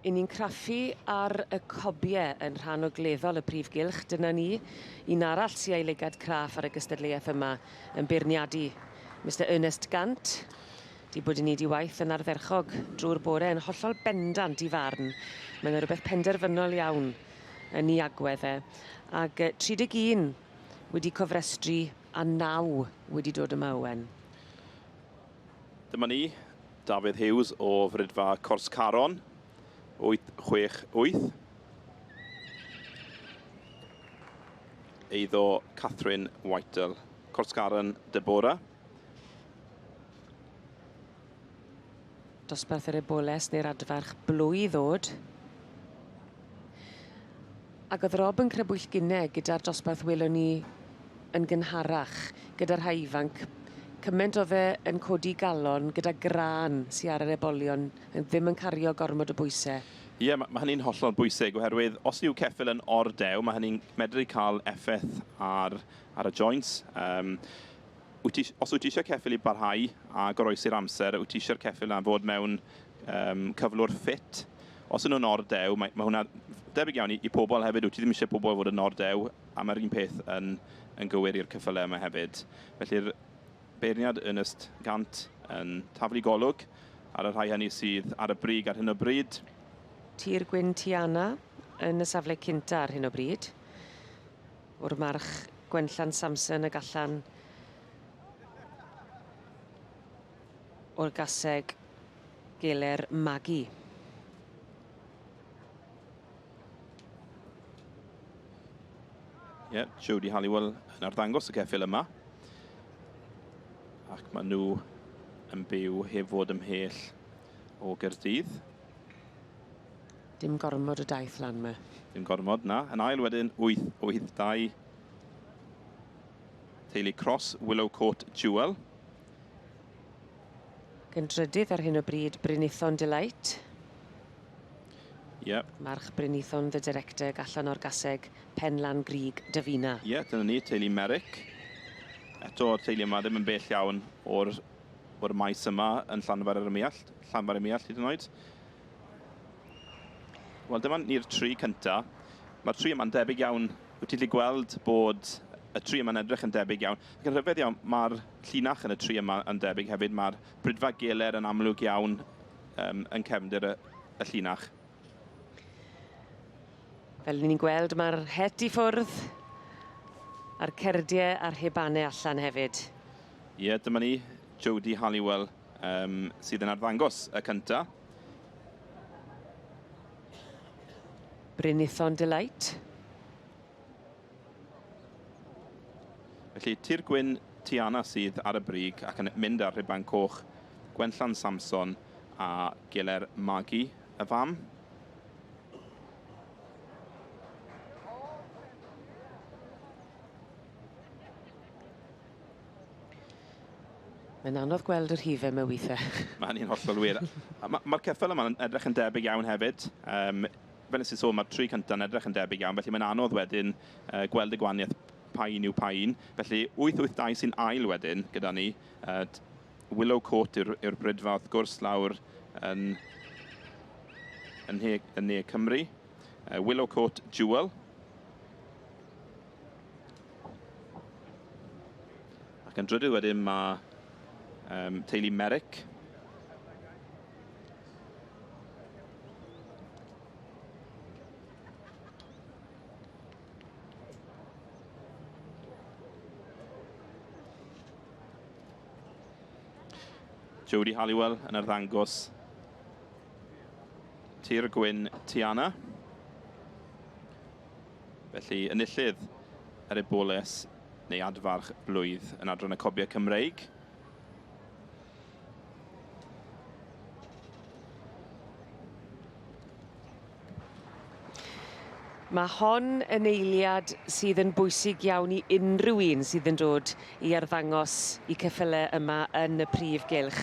I ni'n craffu ar y cobie yn rhan ogleddol y prif gylch. Dyna ni, un arall sy â'i lygad craff ar y gystadleuaeth yma yn beirniadu Mister Ernest Gant. 'Di bod yn neud 'i waith yn ardderchog drwy'r bore yn hollol bendant 'i farn. Mae 'na rywbeth penderfynol iawn yn 'i agwedd e. Ag yy 31 wedi cofrestru a naw wedi dod yma Owen. Dyma ni, Dafydd Hughes o Fridfa Cors Caron, 868. Eiddo Catherine Whittle, Cors Caron, Deborah. Dosbarth yr eboles neu'r adfarch blwy ddod. Ac oedd Rob yn crybwyll gynne gyda'r dosbarth welon ni yn gynharach, gyda'r rhai ifanc. Cyment oedd e yn codi galon gyda grân sy ar yr ebolion, yn ddim yn cario gormod o bwyse. Ie, ma' ma' hynny'n hollol bwysig oherwydd os yw ceffyl yn ordew, ma' hynny'n medru cael effaith ar ar y joints. Yym wyt ti os wyt ti eisiau ceffyl i barhau a goroesi'r amser, wyt ti eisiau'r ceffyl 'na fod mewn yym cyflwr ffit. Os ydyn nhw'n ordew, mae mae hwnna debyg iawn i i pobl hefyd, wyt ti ddim eisiau pobl fod yn ordew, a mae'r un peth yn yn gywir i'r ceffylau yma hefyd. Felly'r beirniad Ernest Gant yn taflu golwg ar y rhai hynny sydd ar y brig ar hyn o bryd. Tir Gwyn Tiana yn y safle cynta ar hyn o bryd. O'r march Gwenllan Samson ag allan o'r gaseg Geler Magi. Ie, yeah, Jodie Halliwell yn arddangos y ceffyl yma. Ac maen nhw yn byw heb fod ymhell o Gaerdydd. Dim gormod o daith lan 'ma. Dim gormod, na. Yn ail wedyn, 8, 8, 2. Teulu Cross, Willow Court Jewel. Ac yn drydydd ar hyn o bryd, Brynithon Delight. Yep. March Brynithon The Director allan o'r gaseg Penlan Grug Dyfina. Ie, yeah, dyna ni, teulu Merrick. Eto'r teulu yma ddim yn bell iawn o'r, o'r maes yma yn Llanfair yr Ymwallt, Llanfair Ymwallt hyd yn oed. Wel, dyma ni'r tri cynta. Mae'r tri yma'n debyg iawn. Wyt ti'n gallu gweld bod y tri yma'n edrych yn debyg iawn. Ac yn rhyfedd iawn, mae'r llinach yn y tri yma yn debyg hefyd. Mae'r bridfa geler yn amlwg iawn um, yn cefndir y, y llinach. Fel ni'n gweld, mae'r het i ffwrdd a'r cerdiau a'r hebane allan hefyd. Ie, yeah, dyma ni, Jodie Halliwell, um, sydd yn arddangos y cynta. Brynithon Delight. Felly, Tir Gwyn Tiana sydd ar y brig ac yn mynd ar rhuban coch, Gwenllan Samson a Giler Magi, y fam. Mae'n anodd gweld y rhifau yma weithiau. Mae hynny'n hollol wir. Mae'r ma ceffyl yma'n edrych yn debyg iawn hefyd. Um, fel nes i sôn, mae'r tri cyntaf yn edrych yn debyg iawn, felly mae'n anodd wedyn uh, gweld y gwahaniaeth pa un yw pa un. Felly 882 sy'n ail wedyn gyda ni. Uh, Willow Court yw'r yw brydfa wrth gwrs lawr yn, yn, ne, yn ne Cymru. Uh, Willow Court Jewel. Ac yn drydydd wedyn mae um, teulu Merrick. Jodie Halliwell yn arddangos Tir Gwyn Tiana. Felly, enillydd yr Eboles neu adfarch blwydd yn adran y Cobiau Cymreig. Mae hon yn eiliad sydd yn bwysig iawn i unrhyw un sydd yn dod i arddangos i ceffylau yma yn y prif gylch.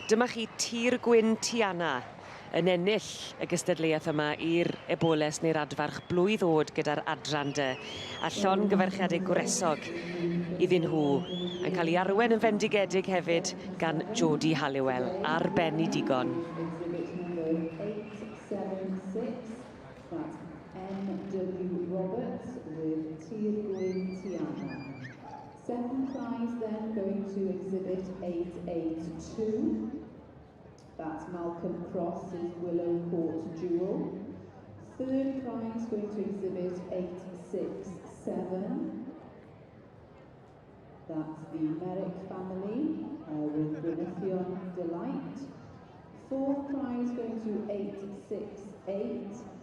Dyma chi Tir Gwyn Tiana yn ennill y gystadleuaeth yma i'r Eboles neu'r Adfarch blwydd oed gyda'r adran dy, a llongyfarchiadau gwresog iddyn nhw, yn cael ei arwen yn fendigedig hefyd gan Jodie Halliwell, ar ben i digon. then going to exhibit 882. That's Malcolm Cross's Willow Court Jewel. Third prize going to exhibit 867. That's the Merrick family with Gwynethion Delight. Fourth prize going to 868.